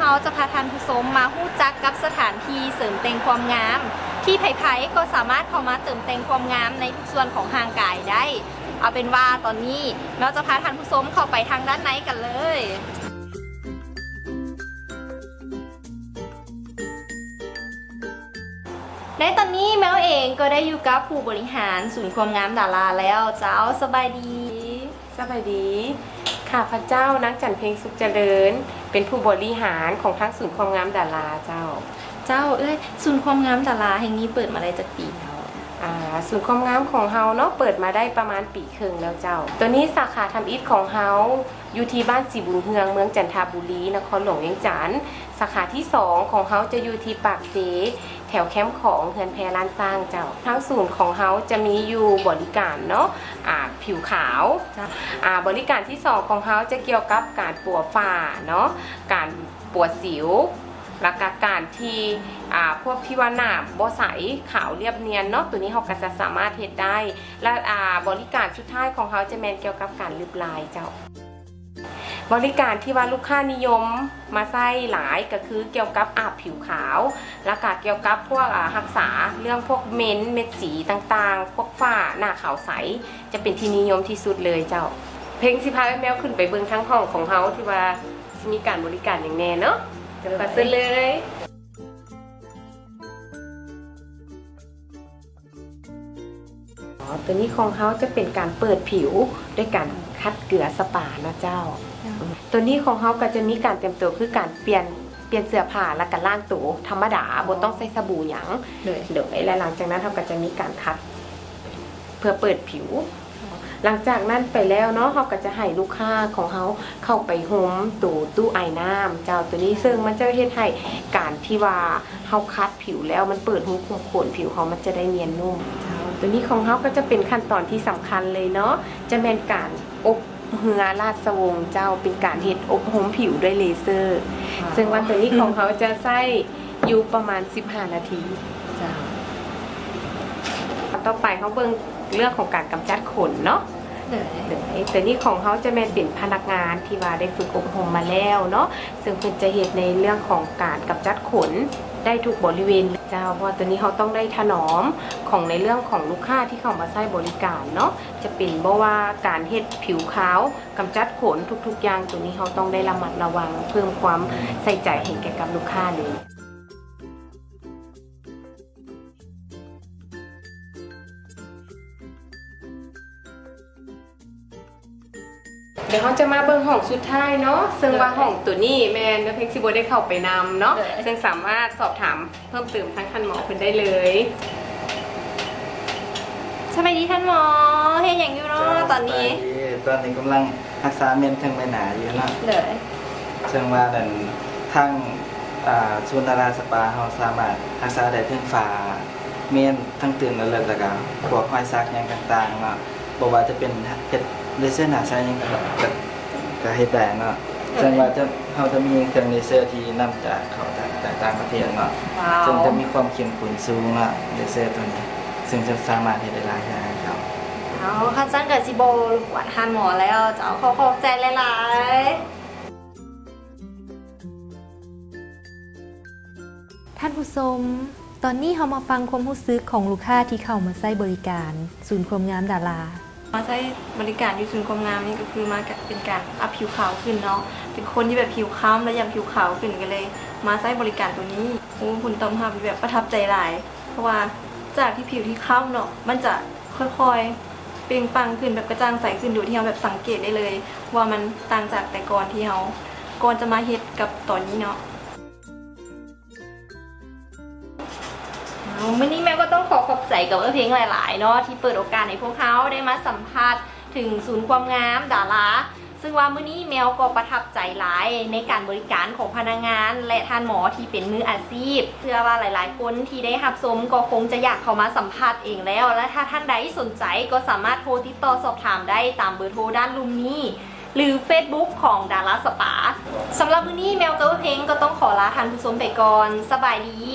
ເຮົາຈະພາທ່ານຜູ້ຊົມມາຮູ້ຈັກກັບສະຖານທີ່ເສີມແຕ່ງຄວາມງາມ ທີ່ໃຜໆກໍສາມາດເຂົ້າມາເຕີມແຕ່ງຄວາມງາມໃນທຸກສ່ວນຂອງຮ່າງກາຍໄດ້. ເອົາເປັນວ່າຕອນນີ້ແມວຈະພາທ່ານຜູ້ຊົມເຂົ້າໄປທາງດ້ານໃນກັນເລີຍ. ໃນຕອນນີ້ແມວເອງກໍໄດ້ຢູ່ກັບຜູ້ບໍລິຫານສູນຄວາມງາມດາລາແລ້ວ. ເຈົ້າ, ສະບາຍດີ. ສະບາຍດີ. ຂ້າພະເຈົ້າ ນາງຈັນເພັງ ສຸກຈະເລີນ ເປັນຜູ້ບໍລິຫານຂອງທາງສູນຄວາມງາມດາລາເຈົ້າ. ເຈົ້າ, ເອື້ອຍ, ສູນຄວາມງາມດາລາແຫ່ງນີ້ເປີດມາໄດ້ຈັກປີແລ້ວ? ອ່າ, ສູນຄວາມງາມຂອງເຮົາເນາະ ເປີດມາໄດ້ປະມານປີເຄິ່ງແລ້ວເຈົ້າ. ໂຕນີ້ສາຂາທຳອິດຂອງເຮົາ ຢູ່ທີ່ບ້ານສີບຸນເຮືອງ ເມືອງຈັນທະບູລີ ນະຄອນຫຼວງວຽງຈັນ. ສາຂາທີສອງຂອງເຮົາຈະຢູ່ທີ່ປາກເຊ ແຖວແຄມຂອງ ເຮືອນແພລ້ານຊ້າງເຈົ້າ. ທາງສູນຂອງເຮົາຈະມີຢູ່ບໍລິການເນາະ ອາ ຜິວຂາວ. ເຈົ້າ. ອາ ບໍລິການທີສອງຂອງເຮົາຈະກ່ຽວກັບການປົວຝ້າເນາະ ການປົວສິວ ແລ້ວກະການທີ່ ອາ ພວກທີ່ວ່າໜ້າບໍ່ໃສ ຂາວລຽບນຽນເນາະ ໂຕນີ້ເຮົາກະຈະສາມາດເຮັດໄດ້. ແລະ ອາ ບໍລິການສຸດທ້າຍຂອງເຮົາຈະແມ່ນກ່ຽວກັບການລຶບລາຍເຈົ້າ. ບໍລິການທີ່ວ່າລູກຄ້ານິຍົມມາໃຊ້ຫຼາຍກະຄືກ່ຽວກັບອາບຜິວຂາວ ແລ້ວກະກ່ຽວກັບພວກ ອາ ຮັກສາເລື່ອງພວກເມັນ ເມັດສີຕ່າງໆ ພວກຝ້າ ໜ້າຂາວໃສ ຈະເປັນທີ່ນິຍົມທີ່ສຸດເລີຍເຈົ້າ. ເພັງຊິພາແມ່ວຂຶ້ນໄປເບິ່ງທາງຫ້ອງຂອງເຮົາ ທີ່ວ່າຊິມີການບໍລິການຫຍັງແດ່ເນາະ. ເຊີນເລີຍ. ອໍ ໂຕນີ້ຂອງເຮົາຈະເປັນການເປີດຜິວດ້ວຍການຂັດເກືອສະປາເນາະເຈົ້າ. ເຈົ້າ. ອືມ ໂຕນີ້ຂອງເຮົາກະຈະມີການຕຽມໂຕ ຄືການປ່ຽນ ປ່ຽນເສື້ອຜ້າ ແລ້ວກະລ້າງໂຕທຳມະດາ ບໍ່ຕ້ອງໃຊ້ສະບູຫຍັງ. ໂດຍ. ໂດຍ ແລະ ຫຼັງຈາກນັ້ນເຮົາກະຈະມີການຂັດເພື່ອເປີດຜິວ. ຫຼັງຈາກນັ້ນໄປແລ້ວເນາະ ເຮົາກະຈະໃຫ້ລູກຄ້າຂອງເຮົາເຂົ້າໄປໂຮມໂຕຕູ້ອາຍນ້ຳເຈົ້າ ໂຕນີ້ ເຊິ່ງມັນຈະເຮັດໃຫ້ການທີ່ວ່າເຮົາຂັດ ຜິວແລ້ວມັນເປີດຮູຂຸມຂົນ ຜິວເຮົາມັນຈະໄດ້ນຽນນຸ້ມ. ເຈົ້າ. ໂຕນີ້ຂອງເຮົາກໍຈະເປັນຂັ້ນຕອນທີ່ສຳຄັນເລີຍເນາະ ຈະແມ່ນການອົບເຮືອລາດສະວົງເຈົ້າ ເປັນການເຮັດອົບຮົມຜິວດ້ວຍເລເຊີ. ວ້າວ. ເຊິ່ງວ່າໂຕນີ້ຂອງເຮົາຈະໃຊ້ຢູ່ປະມານສິບຫ້ານາທີ. ເຈົ້າ. ຕໍ່ໄປເຮົາເບິ່ງເລື່ອງຂອງການກຳຈັດຂົນເນາະ. ໂດຍ. ໂດຍ. ໂຕນີ້ຂອງເຮົາຈະແມ່ນເປັນພະນັກງານທີ່ວ່າໄດ້ຝຶກອົບຮົມມາແລ້ວເນາະ ເຊິ່ງເພິ່ນຈະເຮັດໃນເລື່ອງຂອງການກຳຈັດຂົນໄດ້ທຸກບໍລິເວນເຈົ້າ. ເພາະວ່າໂຕນີ້ເຮົາຕ້ອງໄດ້ຖະໜອມຂອງໃນເລື່ອງຂອງລູກຄ້າທີ່ເຂົ້າມາໃຊ້ບໍລິການເນາະ ຈະເປັນບໍ່ວ່າການເຮັດຜິວຂາວ ກຳຈັດຂົນ ທຸກໆຢ່າງ ໂຕນີ້ເຮົາຕ້ອງໄດ້ລະມັດລະວັງ ເພີ່ມຄວາມໃສ່ໃຈໃຫ້ແກ່ກັບລູກຄ້າເລີຍ. ດຽວເຮົາຈະມາເບິ່ງຫ້ອງສຸດທ້າຍເນາະ ເຊິ່ງວ່າຫ້ອງໂຕນີ້ແມ່ນແມ່ເພັງຊິບໍ່ໄດ້ເຂົ້າໄປນຳເນາະ ໂດຍ ເຊິ່ງສາມາດສອບຖາມເພີ່ມເຕີມທາງທ່ານໝໍເພິ່ນໄດ້ເລີຍ. ສະບາຍດີທ່ານໝໍ ເຮັດຫຍັງຢູ່ເນາະຕອນນີ້? ສະບາຍດີ ຕອນນີ້ກຳລັງຮັກສາເມັນເທິງໃບໜ້າຢູ່ເນາະ ໂດຍ ເຊິ່ງວ່ານັ້ນ ທາງ ອາ ສູນດາລາສະປາເຮົາສາມາດຮັກສາໄດ້ເທິງຝ້າ ເມັນທັງຕື່ນລະເລິກ ແລ້ວກະພວກຮອຍສັກຫຍັງຕ່າງໆເນາະ ບໍ່ວ່າຈະເປັນເຮັດເລເຊີໜ້າໃສຫຍັງກະ ກະ ກະເຮັດໄດ້ເນາະ ໂດຍ ເຊິ່ງວ່າຈະ ເຮົາຈະມີເຄື່ອງເລເຊີທີ່ນຳຈາກ ເຂົ້າຈາກ ຈາກຕ່າງປະເທດເນາະ ວ້າວ ເຊິ່ງຈະມີຄວາມເຂັ້ມຂຸ້ນສູງເນາະ ເລເຊີໂຕນີ້ ເຊິ່ງຈະສາມາດເຮັດໄດ້ຫຼາຍຢ່າງເຈົ້າ. ເອົາ ຄັນຊັ້ນກະຊິບໍ່ລົບກວນທ່ານໝໍແລ້ວເຈົ້າ ຂໍຂອບໃຈຫຼາຍໆ. ທ່ານຜູ້ຊົມ, ຕອນນີ້ເຮົາມາຟັງຄວາມຮູ້ສຶກຂອງລູກຄ້າທີ່ເຂົ້າມາໃຊ້ບໍລິການສູນຄວາມງາມດາລາ. ມາໃຊ້ບໍລິການຢູ່ສູນຄວາມງາມນີ້ກໍຄືມາເປັນການອັບຜິວຂາວຂຶ້ນເນາະ, ເປັນຄົນທີ່ແບບຜິວຄ້ຳ ແລະ ຢາກຜິວຂາວຂຶ້ນ ກໍເລີຍມາໃຊ້ບໍລິການໂຕນີ້. ໂອ້ ຜົນຕອບຮັບແບບປະທັບໃຈຫຼາຍ, ເພາະວ່າຈາກທີ່ຜິວທີ່ຄ້ຳເນາະ ມັນຈະຄ່ອຍໆເປັ່ງປັ່ງຂຶ້ນ ແບບກະຈ່າງໃສຂຶ້ນ ໂດຍທີ່ເຮົາແບບສັງເກດໄດ້ເລີຍວ່າມັນຕ່າງຈາກແຕ່ກ່ອນທີ່ເຮົາ ກ່ອນຈະມາເຮັດກັບຕອນນີ້ເນາະ. ເອົາ ມື້ນີ້ແມວກໍຕ້ອງຂໍຂອບໃຈກັບເອື້ອຍເພັງຫຼາຍໆເນາະ ທີ່ເປີດໂອກາດໃຫ້ພວກເຮົາໄດ້ມາສຳຜັດເຖິງສູນຄວາມງາມດາລາ, ເຊິ່ງວ່າມື້ນີ້ແມວກໍປະທັບໃຈຫຼາຍໃນການບໍລິການຂອງພະນັກງານ ແລະ ທ່ານໝໍທີ່ເປັນມືອາຊີບ. ເຊື່ອວ່າຫຼາຍໆຄົນທີ່ໄດ້ຮັບຊົມກໍຄົງຈະຢາກເຂົ້າມາສຳຜັດເອງແລ້ວ ແລະ ຖ້າທ່ານໃດສົນໃຈກໍສາມາດໂທຕິດຕໍ່ສອບຖາມໄດ້ຕາມເບີໂທດ້ານລຸ່ມນີ້ ຫຼື ເຟສບຸກຂອງດາລາສະປາ. ສຳລັບມື້ນີ້ແມວກັບເອື້ອຍເພັງກໍຕ້ອງຂໍລາທ່ານຜູ້ຊົມໄປກ່ອນ. ສະບາຍດີ.